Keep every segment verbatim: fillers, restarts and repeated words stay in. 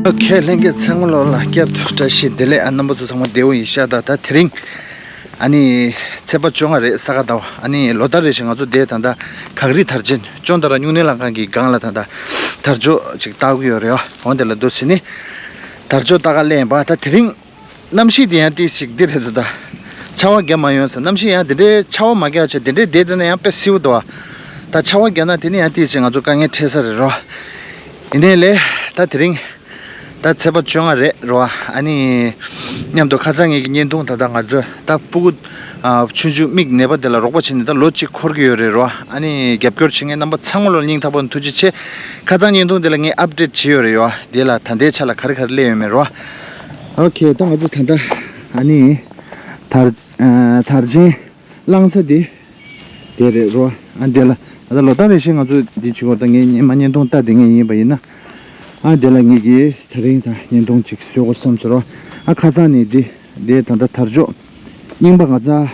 ཨོ་ཁེ། ལྷན་རྒྱས་ཚང་མ་ལོ་ལ་བསྐྱར་དུ་བཀྲ་ཤིས་བདེ་ལེགས། ཨ་རྣམ་པ་ཚོ་ཚང་མ་བདེ་པོ་ཡིན་ཤག་ད་ད་དེ་རིང་ཨ་ནི་ཚེས་པ་བཅོ་ལྔ་རེད། ས་ག་ཟླ་བ། ཨ་ནི་ལོ་ལྟར་རེ་བཞིན་ང་ཚོ་དེ་ད་ལྟ་གངས་རི་དར་ཆེན་ཅོན་ཏ་ར་སྨྱུང་གནས་ལྷ་ཁང་གི་སྒང་ལ་ད་ལྟ་དར་ལྕོག་ཅིག་བཏགས་ཀྱི་ཡོད་རེད། འོ་དེ་ལ་འདུག་ཟེར་ནི་དར་ལྕོག་བཏགས་ག་སླེབས་པ། ད་དེ་རིང་གནམ་གཤིས་དེ་ཡང་ཏིག་ཞིག་འདི་རེད་འདུག་ད་ཆར་པ་རྒྱག་མ་ཡོང་ཟེར། གནམ་གཤིས་ཡང་དེ་འདྲའི་ཆར་པ་མ་རྒྱག་བྱས་དེ་འདྲའི་བསྡད་བསྡད་ན་ཡང་དཔེ་བསིལ་པོ་འདུག་ད་ཆར་པ་རྒྱག་ན་དེ་ནི་ཡང་ཏིག་ཞིག་ང་ཚོ་དཀའ་ངལ་འཕྲད་ས་རེད་རོ། ཡིན་ནའི་ལས་ད་དེ་རིང་ད་ཚེས་པ་བཅོ་ལྔ་རེད་རོ། ཨ་ནི་མཉམ་དུ་ཁ་སང་ངེད་ཀྱི་བརྙན་ཐུང་ད་ལྟ་ང་ཚོ་ད་སྤུ་གུ་ཨ་ཆུང་ཆུང་མིག་ནད་པ་དེ་ལ་རོགས་པ་བྱས་ནས་ད་ལོ་གཅིག་འཁོར་གྱི་ཡོད་རེད་རོ། ཨ་ནི་རྒྱབ་སྐྱོར་བྱེད་མཁན་རྣམ་པ་ཚང་མ་ལོ་སྙིང་ཐག་པ་ནས་ཐུགས་རྗེ་ཆེ། ཁ་སང་བརྙན་ཐུང་དེ་ལ་ངས་ཨབ་ཌེཊ་བྱས་ཡོད་རེད་ཡོ། དེ་ལ་ད་ལྟའི་ཆ་ལ་ག་རེ་ག་རེ་སླེབས་ཡོད་མེད་རོ། ཨོ་ཁེ། ད་ང་ཚོ་ད་ལྟ་ཨ་ནི་དར་ཨ་དར་ཆེན་བླངས་ས་དེ་དེ་རེད་རོ། ཨ་དེ་ལ་ད་ལྟ་ལོ་ལྟར་རེ་བཞིན་ང་ཚོ་འདི་བྱེད་དགོས། ད་ངས་སྔོན་མ་བརྙན་ཐུང་ལྟ་དེ་ངས་ཡིན་པ་ཡིན་ན། ཨ་དེ་ལ་ངེད་ཀྱིས་དེ་རིང་ད་བརྙན་ཐུང་ཅིག་བཟོ་དགོས་བསམ་སོང་རོ། ཨ་ཁ་སང་ནས་འདི་འདི་ད་ལྟ་དར་ལྕོག་རྙིང་པ་ང་ཚ་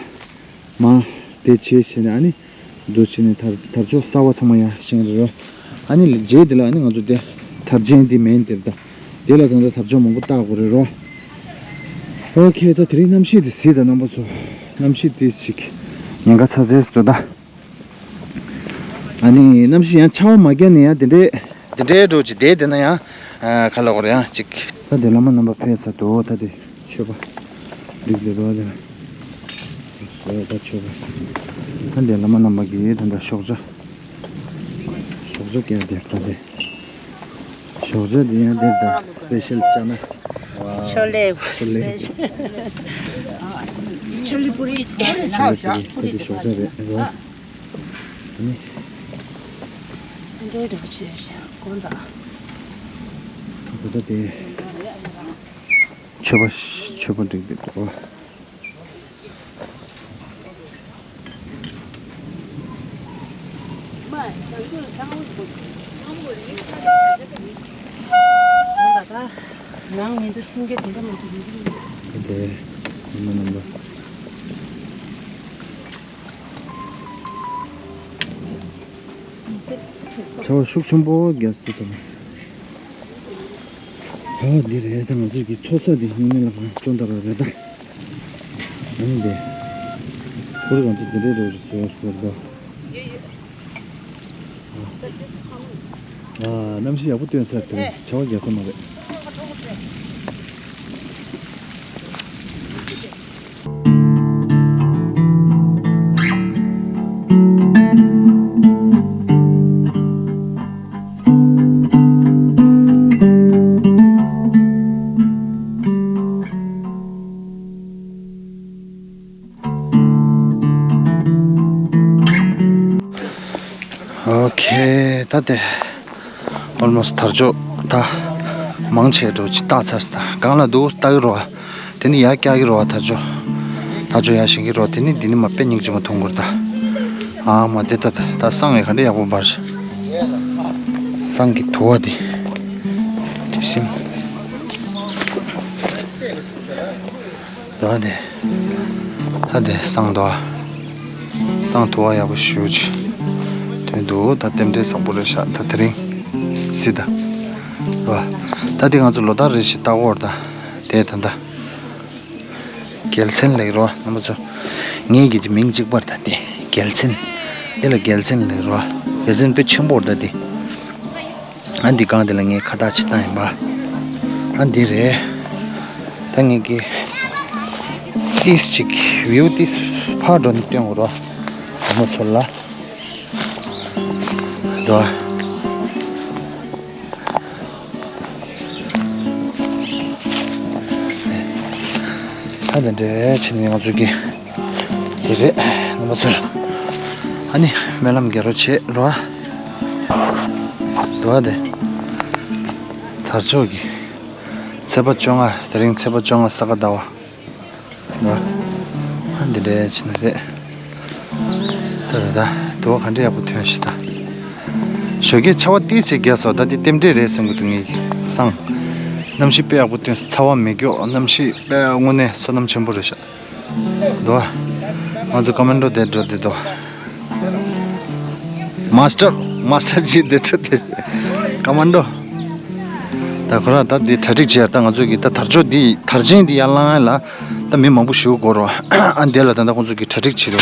མ་དེ་བྱས་བྱས་ནས་ཨ་ནི་འདུག་བྱས་ནས་དར་དར་ལྕོག་གསར་པ་ཚང་མ་ཡང་བཞེངས་རེད་རོ། ཨ་ནི་རྗེས་དེ་ལ་ཨ་ནི་ང་ཚོ་དེ་དར་ཆེན་འདི་མེན་དེར་ད་དེ་ལ་ད་ལྟ་དར་ལྕོག་མང་པོ་བཏགས་དགོས་རེད་རོ། ཨོ་ཁེ། ད་དེ་རིང་གནམ་གཤིས་དེ་གཟིགས་དང་རྣམ་པ་ཚོ། གནམ་གཤིས་དེ་ཞིག་ཉེན་ཁ་ཚ་ཚ་ཞིག་འདུག་ད། ཨ་ནི་གནམ་གཤིས་ཡང་ཆར་པ་མ་རྒྱག་ནས་ཡང་དེ་འདྲའི་དེ་འདྲའི་འགྲོ་ཅིག་བསྡད་བསྡད་ན་ཡང་ཨ་ག་ལ་འོར་ཡང་ཅིག་ད་དེ་བླ་མ་རྣམ་པ་ཕེབས་ཚར་འདུག་ད་དེ་མཆོད་པ་སྒྲིག་བསྡད་འདུག་དེ་ལ་སོ་ད་མཆོད་པ། ད་དེ་བླ་མ་རྣམ་པ་གིས་ད་ལྟ་ཞོགས་ཇ་ཞོགས་ཇ་བསྐྱལ་བསྡད་ད་དེ། ཞོགས་ཇ་འདི་ཡང་འདིར་དང་སི་པེ་ཤལ་ཅ་ན། ཆོ་ལེ། ཆོ་ལེ། ཆོ་ལེ་པུ་རི། ཆོ་ལེ་པུ་རི་ད་འདི་ཞོགས་ཇ་རེད་རོ། ཨ་ནི། འདྲེ་འགྲོ་ཆེ་ཞིང་དགོན་དང་། ད་ལྟ་དེ། མཆོད་པ་མཆོད་པ་སྒྲིག་འདུག་རོ། ནང་མི་འདུག་སེང་གེ་དེ་འདྲ་མི་འདུག་དེ་མི་མང་པོ། ཆར་པ་ཤུགས་ཆེན་པོ་རྒྱག་སྲིད་ཙམ། ཨ་འདི་རེད་ད། ང་ཚོ་གི་ཚོགས་ས་འདི་སྨྱུང་གནས་ལྷ་ཁང་ཅོན་ཏ་ར་རེད་ད། ཨ་ནི་འདི། ཁོར་ང་ཚོ་འདི་འདྲའི་འགྲོ་རེད་ཟེར་བ་ཞིག་རེད་ད། ཨ་གནམ་གཤིས་ཡག་པོ་སྟོན་ས་དེ་ཆར་པ་རྒྱག་ས་མ་རེད། ཨོ་ཁེ། ད་དེ་ཨོལ་མོ་སི་དར་ལྕོག་ད་མང་ཆེ་འགྲོ་ཅི་བཏགས་ཚར་སོང་། ད་སྒང་ལ་འདུག་བཏགས་ཀྱི་རོ། དེ་ནི་ཡར་བཀྱག་གི་རོ། དར་ལྕོག་དར་ལྕོག་ཡར་བཞེངས་ཀྱི་རོ། དེ་ནི་འདི་ནི་མ་དཔེ་སྙིང་རྗེ་མོ་མཐོང་གི་རེད་ད། ཨ་མ་དེ་ད་ད་བསང་ངས་ག་འདྲ་ཡག་པོ་འབར། བསང་གི་དུ་བ་དེ་དྲི་ཞིམ། དོ་དེ། ད་དེ་བསང་དོ། བསང་དུ་བ་ཡག་པོ་ཞེ་པོ་ཅིག་ཐོན་འདུག་ད་རྟེན་འབྲེལ་བཟང་པོ་རེད་ཤག་ད་དེ་རིང་གཟིགས་དང་། རོ། ད་དེ་ང་ཚོ་ལོ་ལྟར་རེ་བཞིན་ལྟ་གི་ཡོད་རེད་ད། དེ་ད་ད། རྒྱལ་མཚན་ལེགས་རོ་རྣམ་པ་ཚོ། ངེད་ཀྱི་དེ་མིང་གཅིག་པ་རེད་ད་དེ། རྒྱལ་མཚན། དེ་ལ་རྒྱལ་མཚན་ལེགས་རོ། རྒྱལ་མཚན་དཔེ་ཆེན་པོ་རེད་ད་དེ། ཨ་འདི་སྒང་དེ་ལ་ངས་ཁ་བཏགས་ཅིག་བཏང་ཡིན་པ། ཨ་འདི་རེད། ད་ངས་ཀྱི་ཏིས་ཅིག་བིའུ་ཏིས་ཕར་འགྲོ་ནས་སྟོན་དགོས་རོ། བུ་མོ་ཚོ་ལ། འགྲོ། ད་འདི་འདྲའི་ཕྱིན་ནས་ང་ཚོ་གི་དེ་རེད་རྣམ་པ་ཚོ། ཨ་ནི་སྨོན་ལམ་རྒྱག་རོགས་བྱེད་རོགས། འདུག་བ་དེ། དར་ལྕོག་གི་ཚེས་པ་བཅོ་ལྔ། དེ་རིང་ཚེས་པ་བཅོ་ལྔ་ས་ག་ཟླ་བ། འདུག་བ། ཨ་འདི་འདྲའི་ཕྱིན་ནས་རེད། ད་ད་ད་དུ་བ་ག་འདྲ་ཡག་པོ་ཐོན་ཤག་ད། ཞོགས་ཀས་ཆར་པ་ཏིས་ཅིག་རྒྱག་སོང་། ད་འདི་རྟེན་འབྲེལ་རེད་བསམ་གྱི་འདུག་ངས་ཀྱི་བསང་། གནམ་གཤིས་དཔེ་ཡག་པོ་སྟོན་སོང་། ཚ་བ་མེད་སྐྱོ། གནམ་གཤིས་དཔེ་དངོས་གནས་བསོད་ནམས་ཆེན་པོ་རེད་ཤག་འདུག་བ། ང་ཚོ་ཀ་མན་ཌོ་དེ་འགྲོ་དེ་འདུག་བ། མཱ་སི་ཊར། མཱ་སི་ཊར་ཇི་དེ་འགྲོ་དེ། ཀ་མན་ཌོ། ད་ཁོ་རང་ད་འདི་གྲ་སྒྲིག་བྱས། ད་ང་ཚོ་གི་ད་དར་ལྕོག་འདི་དར་ཆེན་འདི་ཡར་ལངས་ཡ་ལ་ད་མི་མང་པོ་ཞེ་པོ་འགོར་རོ། ཨ་འདི་ལ་ད་ད་ཁོང་ཚོ་གི་གྲ་སྒྲིག་བྱེད་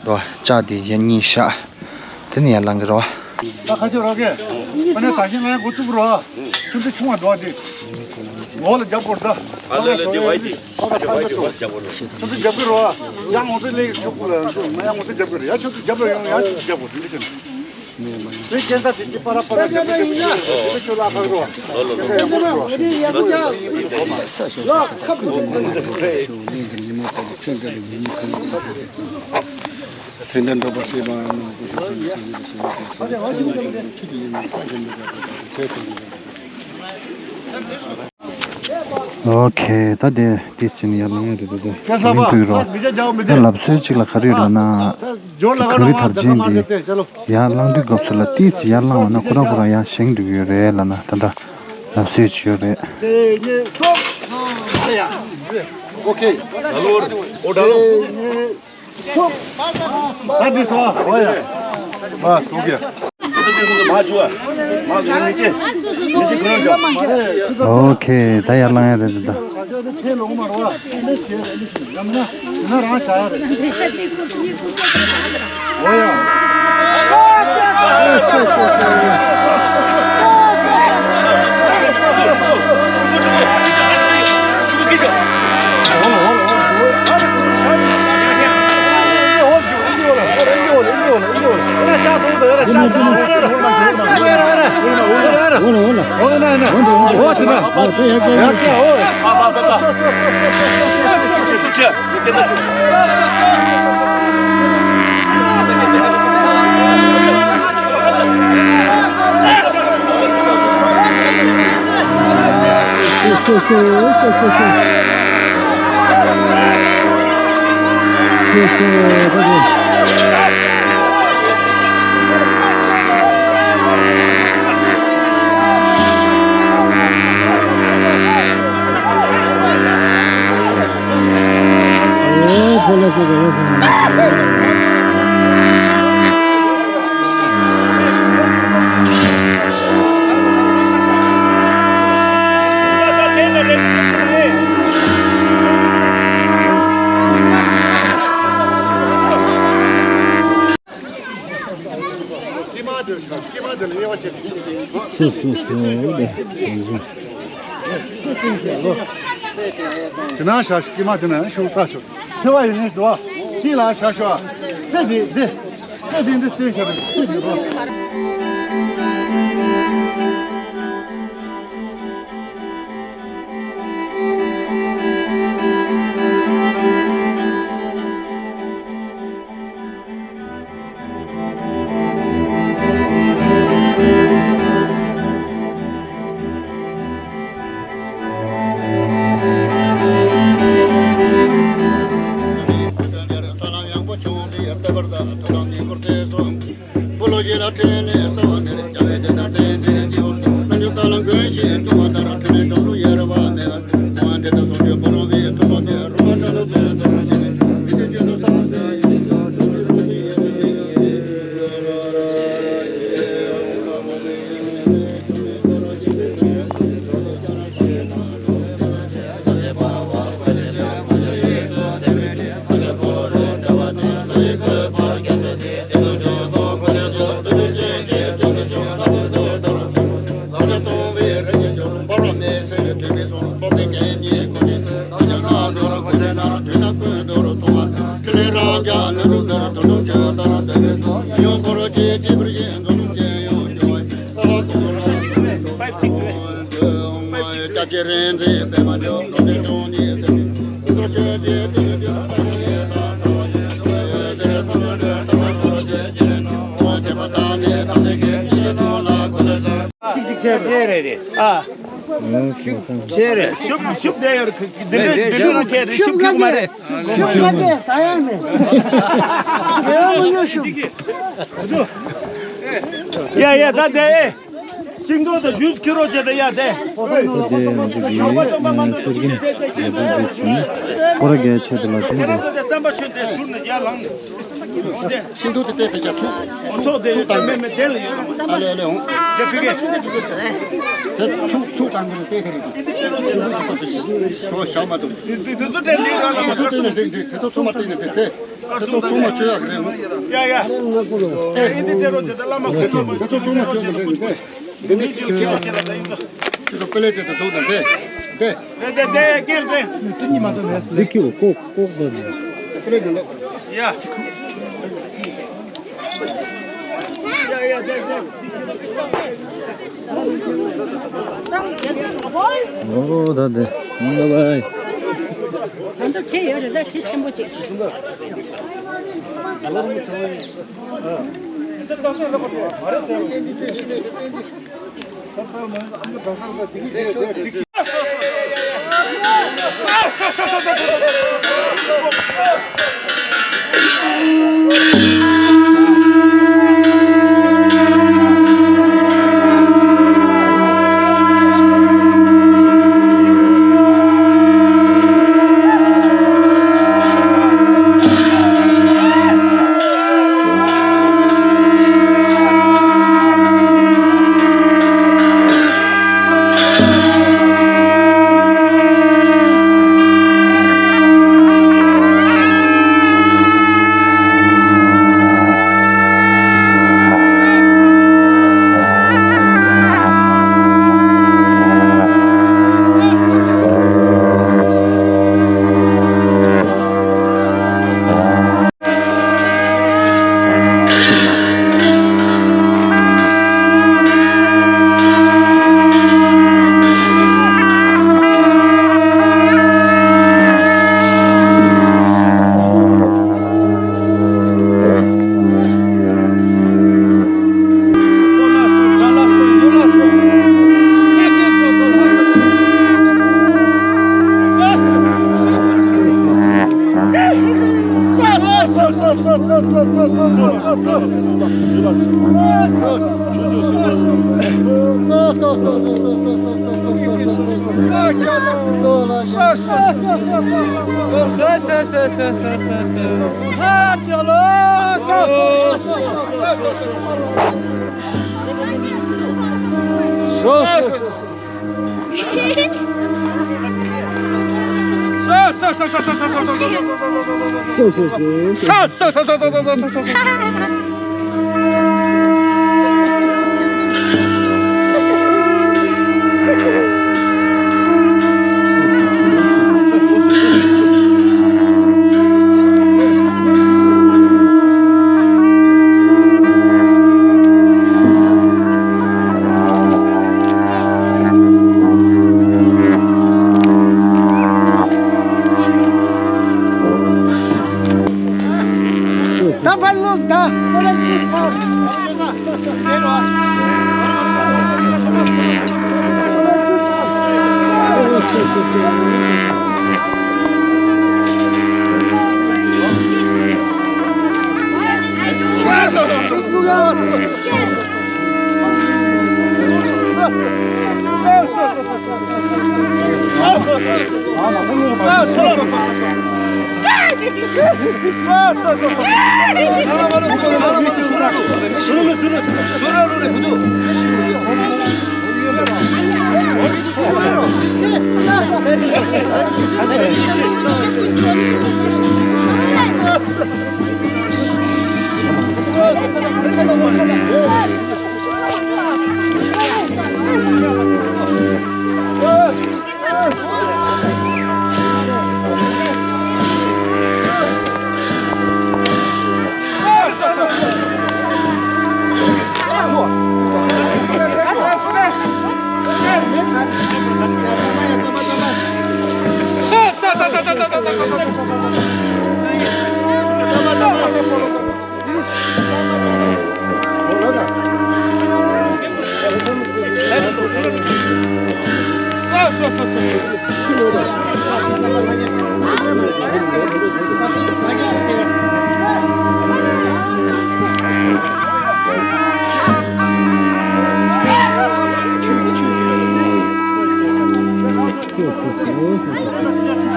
རོ། ད་ལྕགས་འདི་ཡར་གཉིས་བཞག་དེ་ནས་ཡར་ལངས་གི་རོ། ད་ཁ་ཆེ་རོགས་གས། ཨ་ནི་ད་ཤིང་ལ་ཡང་འགོ་བཙུགས་རོགས། ཆུ་ཚོད་ཆུང་བ་འགྲོ་བ་དེ། འོག་ལ་རྒྱབ་དགོས་རེད་ད། ཨ་ལ་ལ་དེ་བ་དེ། ཨ་ལ་ཁ་ཆེ་རོགས། ཆུ་ཚོད་རྒྱབ་དགོས་རོགས། ཡང་ངོ་ཚ་ལས་ཆོག་གི་ལ་ང་ཡང་ངོ་ཚ་རྒྱབ་དགོས་རེད། ཡང་ཆུ་ཚོད་རྒྱབ་རོགས། ཡང་ཡང་ཆུ་ཚོད་རྒྱབ་དགོས་རེད། འདི་ཕྱིན། དེ་ཁྱེད་ད་དེ་དེ་པ་ར་པ་ར་རྒྱབ་དགོས་རེད། དེ་ཁྱོད་ལ་ཁག་རོགས། ལོ་ལོ་ལོ། ཐན་ཏན་འགྲོ་པ་སེ་བ་ཨོ་ཁེ། ད་དེ་དེ་ཕྱིན་ཡར་ལངས་ཡ་རེད། དེ་དེ་མི་ཕུད་རོགས། ད་ལབ་སྲོལ་གཅིག་ལ་ག་རེ་ཡོད་ལབ་ན། གངས་རི་དར་ཆེན་འདི་ཡར་ལངས་དུས་སྐབས་སུ་ལ་ཏིས་ཡར་ལངས་བ་ན་ཁོ་རང་ཁོ་རང་ཡར་བཞེངས་འགྲོ་གི་ཡོད་རེད་ལབ་ན། ད་ལྟ་ལབ་སྲོལ་ཅིག་ཡོད་རེད། ཨོ་ཁེ། ད་འདི་སོ། ཨོ་ཡ། ཨོ་ཁེ། ད་ཡར་ལངས་ཡ་རེད་ད། སོ་སོ་སོ། དེ་ནང་བཞག་དཀྱིལ་མ་དེ་ན་ཤུགས་ས་ཤོག་མཐེ་བོ་ཡིན་ནི་འགྲོ། དཀྱིལ་ལ་བཞག་ཤོག་རྩེ་དེ་འདི། རྩེ་དེ་འདི་རྩེ་ཤོག་རྩེ་དེ་འགྲོ། ཅིག་ཅིག་ཁྱེར་རེད་རེད། ཨ། ཤུབ་ཤུབ་བསྡད་ཡོད་རེད། འདི་འདྲ་འདི་འདྲ་ཁྱེར་རེད། ཤུབ་ཁྱེར་མ་རེད། ཤུབ་ཁྱེར་མ་རེད། ཟ་ཡང་མེད། ཡང་མི་ཉོ་ཤུབ། ཡ་ཡ་ད་དེ། ཤིང་ཏོག་དང་ཇུས་ཁྱེར་རོགས་བྱེད་དང་ཡ་དེ། ད་དེ་ང་ཚོ་གི་གསེར་གྱི་ལས་དོན་དུ་ཕྱིན། སྐོར་ར་རྒྱག་ཆེད་དུ་ལ་དེ་འདུག་ཁྱེད་རང་ཚོ་དེ་རྩམ་པ་མཆོད་དེ་ཟུར་ནས་ཡར་ལངས་ནས། ཤིང་ཏོག་དེ་བལྟས་དེ་བྱ་ཐུག་ཨོ་ཚོགས་དེ་ཐུག་དང་མེད་མེད་དེ་ལ་ཡོད་རེད། ཨ་ལེ་ཨ་ལེ་འོང་། དེ་ཕི་གེ་དེ་ཐུག་ཐུག་དང་གི་རེད་བལྟས་དེ་རེད། ཤིང་ཏོག་དེ་བལྟས་ཞོ་ཞོ་མ་དུ། དེ་དེ་ཚོ་དེ་འདི་ར་ལ་དེ་ཚོ་བལྟས་ནས་འདི་འདི་དེ་ཚོ་ཚང་མ་བལྟས་ནས་བལྟས་དེ། དེ་ཚོ་ཚང་མ་བཅོས་ཡག་རེད་འོང་། ཡ་ཡ། ཨེ་འདི་དེ་རོ་ཆེ་ད་བླ་མ་དེ་ཚོ་ཚང་མ་བཅོས་ནས་བལྟས་དེ། འདི་ནི་ཁྱི་ཁྱི་ཁྱི་ལ་ད་ཡིན་ཙང་། ཁྱི་ཚོ་པེ་ལེ་དེ་དང་འདུག་ན་དེ། དེ། དེ་དེ་དེ་ཀེར་དེ། འདི་ཁྱི་ལ་ཀོག་ཀོག་དེ་ནི། པེ་ལེ་དེ་ལོག་ཡ། ཡ་ཡ་དེ་དེ། ཨོ་ད་དེ། ང་ཚོ་ཁྲི་ཡོད་རེད་ད། ཁྲི་ཆེན་པོ་ཅིག་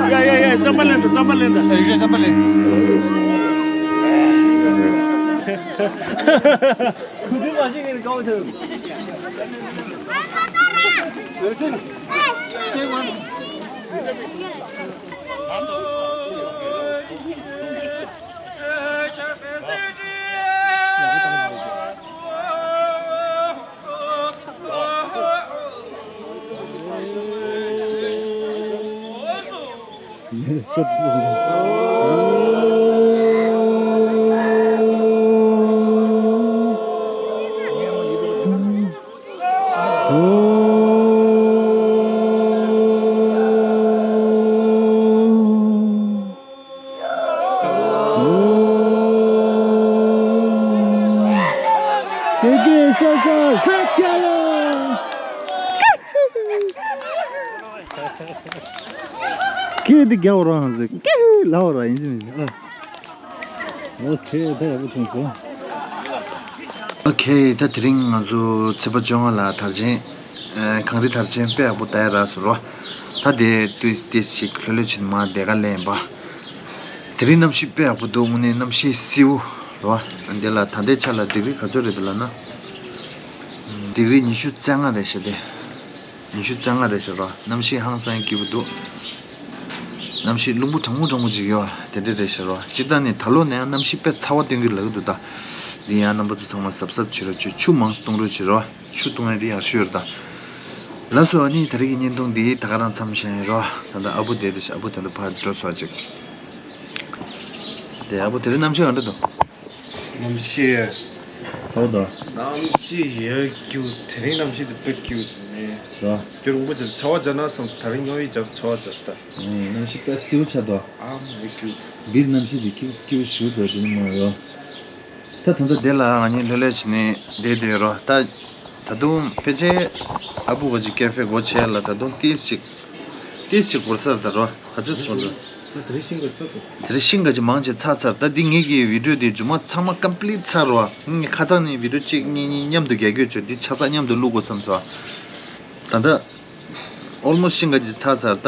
ཡ་ཡ་ཡ། རྩམ་པ་ལེན་དང་། རྩམ་པ་ལེན་དང་། རིག་རིག་རྩམ་པ་ལེན། དེ་གའི་ས་ས་ཁ་ཁྱ་ལ། ཁྱེད་འདི་རྒྱག་རོགས་ཧང་ཟེར། ལའོ་ར་ཡིན་གཅིག་མིན་གཅིག་ཨ། ཨོ་ཁེ། ད་ཡག་པོ་བྱུང་སོང་། ཨོ་ཁེ། ད་དེ་རིང་ང་ཚོ་ཚེས་པ་བཅོ་ལྔ་ལ་དར་ཆེན། ཨ། གངས་རི་དར་ཆེན་དཔེ་ཡག་པོ་ལྟ་ཡ་རག་སོང་རོ། ད་དེ་དུས་ཏིས་ཞིག་ལྷོད་ལྷོད་བྱེད་མ་བསྡད་ག་ལེན་པ། དེ་རིང་གནམ་གཤིས་དཔེ་ཡག་པོ་འདུག་དངོས་གནས་གནམ་གཤིས་བསིལ་བོ་རོ། འདི་ལ་ད་ལྟའི་ཆ་ལ་ཌིག་རི་ག་ཚོད་རེད་འདུག་ལབ་ན། ཌིག་རི་ཉི་ཤུ་རྩ་ལྔ་རེད་ཤག་དེ། ཉི་ཤུ་རྩ་ལྔ་རེད་ཤག་རོ། གནམ་གཤིས་ཧང་སང་སྐྱིད་པོ་འདུག་གནམ་གཤིས་རླུང་བུ་གྲང་མོ་གྲང་མོ་ཅིག་ཡོད་དེ་འདྲ་རེད་ཤག་རོ། སྤྱིར་བཏང་ནས་ད་ལོ་ནས་ཡང་གནམ་གཤིས་དཔེ་ཚ་བ་སྟོན་གྱི་ལབ་ཀྱི་འདུག་ད་འདི་ཡང་རྣམ་པ་ཚོ་ཚང་མ་གཟབ་གཟབ་བྱེད་རོགས་བྱེད། ཆུ་མང་ཙམ་འཐུང་རོགས་བྱེད་རོ། ཆུ་འཐུང་ཡ་འདི་ཡག་ཤོས་རེད་ད། ལགས་སོ། ཨ་ནི་ད་རེས་ཀྱི་བརྙན་ཐུང་འདི་ད་ག་རང་མཚམས་བཞག་ཡིན་རོ། ད་ལྟ་ཨ་བུ་བསྡད་དེ་ཤག་ཨ་བུ་ད་ལྟ་ཕར་འགྲོ་སོང་ཅིག་དེ་ཨ་བུ་དེ་རིང་གནམ་གཤིས་ག་འདྲ་འདུག་གནམ་གཤིས། ཚ་བོ་དང་། གནམ་གཤིས་ཡོད་སྐྱིད། དེ་རིང་གནམ་གཤིས་དེ་དཔེ་སྐྱིད་འདུག་ནི། རོ། ཁྱོད་རང་པོ་ཆེ་ཚ་བ་རྒྱག་ན་བསམ། དེ་རིང་དམྱལ་བའི་རྒྱབ་ཚ་བ་རྒྱག་སྟ། ཨང་། གནམ་གཤིས་དཔེ་བསིལ་བོ་ཆགས་འདུག་ཨ་མ་ཡོད་སྐྱིད། འདིར་གནམ་གཤིས་དེ་སྐྱིད་སྐྱིད་ཞུ་འདུག་དེ་ནི་མ་རོ། ད་ད་ལྟ་དེ་ལ་ང་གཉིས་ལྷོད་ལྷོད་བྱས་ནས་བསྡད་བསྡད་ཡོད་རོ། ད་ད་དུང་ཕལ་ཆེར་ཨ་བུ་ག་ཅིག་ཀེ་ཧྥེ་སྒོ་ཕྱེ་ལ་ད་དུང་ཏིས་ཅིག་ཏིས་ཅིག་འགོར་ས་རེད་ད་རོ། ག་ཚོད་སོང་ད། ད་དེ་རིང་ཤིང་ག་ཚ་ཚ། དེ་རིང་ཤིང་ག་ཅིག་མང་ཆེ་ཚ་ཚར། ད་འདི་ངེད་ཀྱི་བི་ཌིའོ་འདི་མཇུག་མ་ཚང་མ་ཀམ་པི་ལིཊ་ཚར་རོ། ངས་ཁ་སང་ནས་བི་ཌིའོ་གཅིག་གཉིས་གཉིས་མཉམ་དུ་རྒྱག་རྒྱུ་བྱོས། འདི་ཆ་ཚང་མཉམ་དུ་བླུག་དགོས་བསམ་སོང་། ད་ལྟ་ཨོལ་མོ་སི་ཤིང་ག་ཅིག་ཚ་ཚར། ད་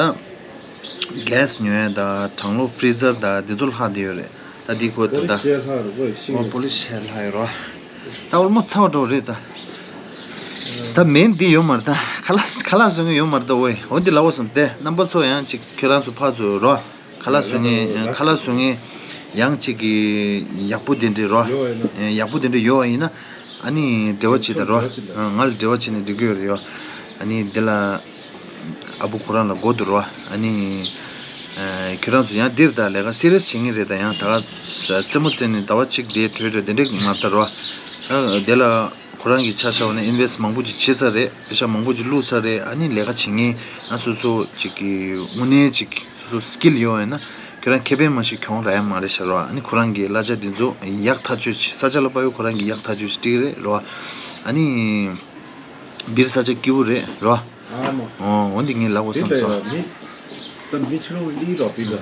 གེ་སི་ཉོ་ཡ་ད་གྲང་གློག་ཕི་རི་ཛར་ད་འདི་ཚོ་ལྷག་བསྡད་ཡོད་རེད། ད་འདི་ཁོ་ད་ད་པོ་ལི་ཤེར་ལྷག་རེད་པོ་ཤིང་། ཨོ་པོ་ལི་ཤེར་ལྷག་ཡོད་རོ། ད་ཨོལ་མོ་སི་ཚ་བ་འགྲོ་རེད་ད། ད་མེན་འདི་ཡོད་མ་རེད་ད། ཁ་ལག་ཁ་ལག་བཟོ་མཁན་ཡོད་མ་རེད་ད། ཨོའི་ཨོ་འདི་ལ་འོ་བསམ་སྟེ་རྣམ་པ་ཚོ་ཡང་ཅིག་ཁྱེད་རང་ཚོ་ཕར་ཚུར་རོ། ཁ་ལག་བཟོ་མཁན་ཁ་ལག་བཟོ་མཁན་ཡང་ཅིག་གི་ཡག་པོ་དེ་འདྲ་རོ། ཡོད་ཡིན་ན། ཡག་པོ་དེ་འདྲ་ཡོད་ཡིན་ན། ཨ་ནི་འབྲེལ་བ་བྱེད་དང་རོ། ང་ལ་འབྲེལ་བ་བྱེད་ནས་འགྲིག་གི་ཡོད་རེད་ཡོ། ཨ་ནི་འདི་ལ་ཨ་བུ་ཁོ་རང་ལ་གོ་འདུག་རོ། ཨ་ནི་ཁྱོད་རང་ཚོ་ཡང་འདིར་ད་ལས་ཀ་སི་རི་ཡས་བྱེད་ངེས་རེད། ད་ཡང་ད་ག་རྩེད་མོ་རྩེ་ནས་ཟླ་བ་གཅིག་དེ་གྲོལ་གྲོལ་དེ་འདྲས་མ་ལྟ་རོ། ཨ་དེ་ལ་ཁོ་རང་གི་ཆ་བཞག་པ་ན་ཨིན་ཝེ་སི་མང་པོ་ཅིག་བྱེད་ས་རེད། པེ་ཤག་མང་པོ་ཅིག་བླུགས་ས་རེད། ཨ་ནི་ལས་ཀ་བྱེད་ངེས་ང་སོ་སོ་ཅིག་གི་དངོས་གནས་ཅིག་སོ་སོ་སི་ཀིལ་ཡོད་ཡོད་ན་ཁྱོད་རང་ཁེ་ཕན་མ་ཞིག་གྱོང་རག་ཡ་མ་རེད་ཤག་རོ། ཨ་ནི་ཁོ་རང་གི་གླ་ཆ་འདི་ཚོ་ཡག་ཐག་ཆོད་ཅིག་ས་ཆ་ལ་དཔག་ཡོད་ཁོ་རང་གི་ཡག་ཐག་ཆོད་ཅིག་སྤྲད་ཀྱི་རེད་རོ། ཨ་ནི་འདིར་ས་ཆ་སྐྱིད་པོ་རེད་རོ། ཨ་མ། ཨོ་འོ་འདི་ངས་ལབ་དགོས་བསམ་སོང་། ད་མི་ད་མི་ཕྱི་ལོགས་ལི་རོ་པི་ད།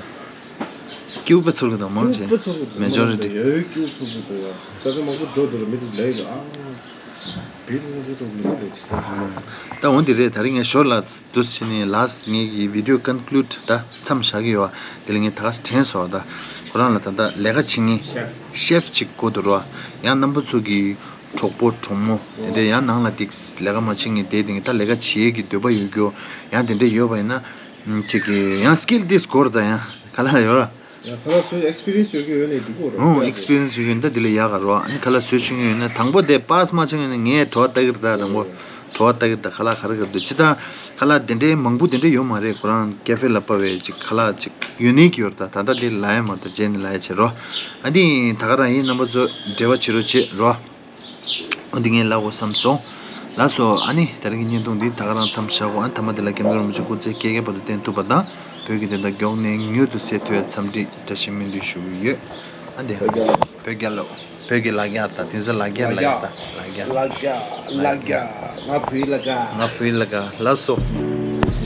སྐྱིད་པོ་ཚོར་གི་དང་མང་ཆེ། སྐྱིད་པོ་ཚོར་གི་དང་མེ་ཇོ་རི་ཊི། ཡོད་སྐྱིད་པོ་ཚོར་གི་དང་ཡ། ས་ཆ་མང་པོ་འགྲོ་འདུག་ར་མི་དེ་ལས་ཨ། བིར་ང་ཚོ་ཐོག་མི་དེ་ལས་ཅི་ས་ཆ། ད་འོ་འདི་རེད། ད་རིང་ངས་ཞོར་ལ་དུས་ཕྱིན་ནས་ལཱསི་ངེད་ཀྱི་བི་ཌིའོ་ཀོན་ཀུ་ལུཌ་ད་མཚམས་བཞག་གི་ཡོད། དེ་ལ་ངས་ད་ག་དྲན་སོང་ད། ཁོ་རང་ལ་ད་ལྟ་ལས་ཀ་བྱེད་མཁན་ཤེཕ་ཅིག་དགོས་འདུག་རོ། ཡང་རྣམ་པ་ཚོ་གི་གྲོགས་པོ་གྲོགས་མོ་དེ་འདྲས་ཡང་ནང་ལ་ཏིག་ལས་ཀ་མ་བྱེད་མཁན་དེ་དེ་ངས་ད་ལས་ཀ་བྱེད་ཀྱི་འདོད་པ་ཡོད་རྒྱུ་ཡང་དེ་འདྲས་ཡོད་པ་ཡིན་ན་ཁྱེད་ཀྱི་ཡང་སི་ཀིལ་ཏིག་དགོས་རེད། ད་ཡང་ག་ལ་ཡོད་ར། ཡང་ཁ་ལག་བཟོ་ཨེག་སི་པི་རི་ཡན་སི་ཡོད་ཀྱི་ཡོད་ནས་འགྲིག་གོ་རོ། ཨོ་ཨེག་སི་པི་རི་ཡན་སི་ཡོད་ཀྱི་ཡོད་ན་ད་དེ་ལས་ཡག་ག་རོ། ཨ་ནི་ཁ་ལག་བཟོ་ཤེས་ཀྱི་ཡོད་ན་དང་པོ་དེ་པཱ་སི་མ་བྱུང་ཡོད་ན་ངས་བྲོ་བ་ལྟ་གི་རེད། ད་དང་པོ་བྲོ་བ་ལྟ་གི་རེད། ད་ཁ་ལག་ག་རེ་ག་རེ་འདུག་ཅི་ད་ཁ་ལག་དེ་འདྲའི་མང་པོ་དེ་འདྲ་ཡོད་མ་རེད། ཁོ་རང་ཀེ་ཧྥེ་ལ་དཔག་པའི་ཅིག་ཁ་ལག་ཅིག་ཡོད་ནས་ཀྱི་ཡོད་རེད། ད་ད་ལྟ་དེ་ལ་ཡ་མ་ད་རྗེས་ནས་ལ་ཡ་བྱེད་རོ། ཨ་ནི་ད་ག་རང་ཡིན་རྣམ་པ་ཚོ་འབྲེལ་བ་བྱེད་རོགས་བྱེད་རོ། འོ་འདི་ངས་ལབ་དགོས་བསམ་སོང་། ལགས་སོ། ཨ་ནི་དེ་རིང་གི་བརྙན་ཐུང་འདི་ད་ག་རང་མཚམས་བཞག་གོ། ཨ་ཐ་མ་དེ་ལ་སྐྱབས་མགོན་རིན་པོ་ཆེ་སྐུ་ཚེ་བསྐལ་བརྒྱའི་བར་དུ་བརྟན་ཐུབ་པ་དང་བོད་ཀྱི་བདེན་མཐའ་མགྱོགས་ནས་མྱུར་དུ་གསལ་ཐུབ་ཡ་འཚམས་འདྲི་བཀྲ་ཤིས་སྨོན་འདུན་ཞུ་གི་ཡོད། ཨ་འདི་བོད་རྒྱལ་ལོ། བོད་རྒྱལ་ལོ། བོད་ཀྱི་ལ་རྒྱ་དང་དེང་སང་ལ་རྒྱ་ལ་རྒྱ་དང་ལ་རྒྱ། ལ་རྒྱ་ལ་རྒྱ། ང་བོད་ལ་དགའ། ང་བོད་ལ་དགའ། ལགས་སོ།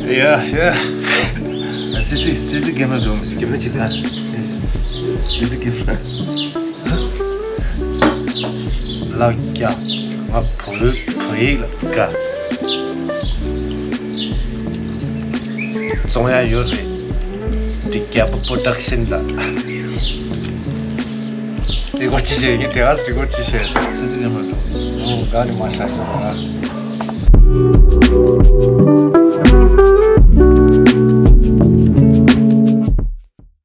ཡ་ཡ། སི་སི་སི་སི་སྐྱེམས་ལ་འགྲོ། སི་སི་སྐྱེམས་ལ་འགྲོ། སི་སི་སྐྱེམས་ལ། ལ་རྒྱ། ང་བོད་བོད་ཡིག་ལ་དགའ། བཙོང་ཡ་ཡོད་རེད། འདི་རྒྱལ་པོ་པོ་རོ་ཌག་ཤན་ལ། རི་གོ་ཅི་བྱེད་ཀྱི་དེ་ག་རི་གོ་ཅི་བྱེད། སི་སི་ནས་མ་འགྲོ། ཨོ་ག་ནས་མ་ཤར་འགྲོ་ག།